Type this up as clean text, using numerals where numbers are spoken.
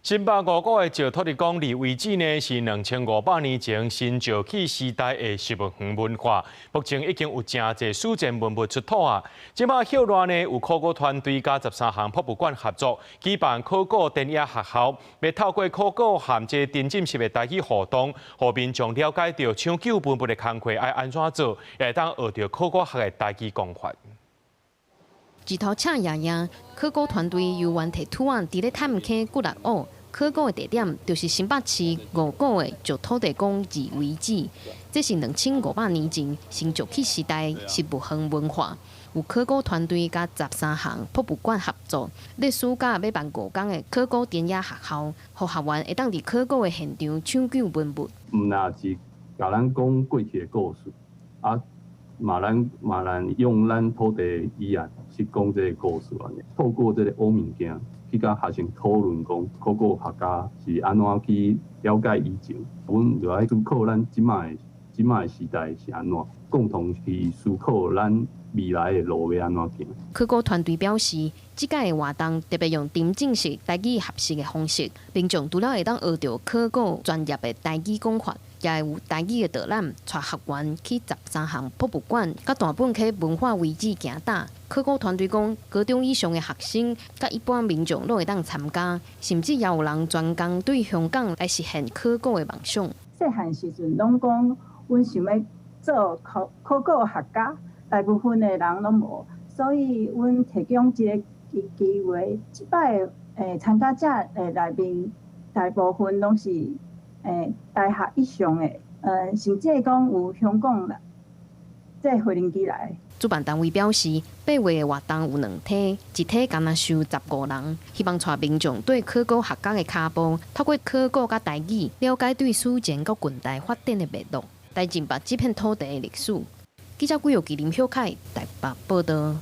新北五股的石土地公里遺址呢，是2500年前新石器時代的植物園文化。目前已經有誠濟史前文物出土啊。這擺歇熱呢，有考古團隊佮13項博物館合作，舉辦考古田野學校，欲透過考古和這沉浸式的台語互動，予民眾了解著搶救文物的工課愛按怎做，會當學著考古學的台語講法。日頭赤炎炎，考古團隊猶原提土仔佇咧探坑骨力挖。考古的地點就是新北市五股的石土地公祠遺址，這是2500年前新石器時代植物園文化。有考古團隊佮13項博物館合作，咧暑假欲辦5工的考古田野學校，予學員會當佇考古的現場搶救文物。毋若是共咱講過去的故事，啊，嘛咱嘛咱用咱土地語言去講這个故事按呢。透過這个挖物件，去佮學生討論講考古學家是按怎去了解以前，阮就愛思考咱這擺的時代是按怎，共同去思考咱未來的路欲按怎行。考古團隊表示，這擺的活動特別用沉浸式台語學習的方式，民眾除了會當學著考古專業的台語講法，也會有台語的導覽，帶學員去13項博物館、佮大本溪文化遺址行踏。考古團隊講，高中以上的學生佮一般民眾攏會當參加，甚至也有人專工對香港來實現考古的夢想。細漢時陣攏講，阮想欲做考古學家，大部分的人攏無，所以阮提供這个機會。這擺參加者的內面，大部分攏是大學以上的，甚至講有香港來坐飛行機來。主辦單位表示，8月的活動有兩梯，一梯干焦收15人，希望帶民眾綴考古學家的跤步，透過考古佮台語，了解對史前佮近代發展的脈絡，來認捌這片土地的歷史。記者郭玉琪、林小凱台北報導。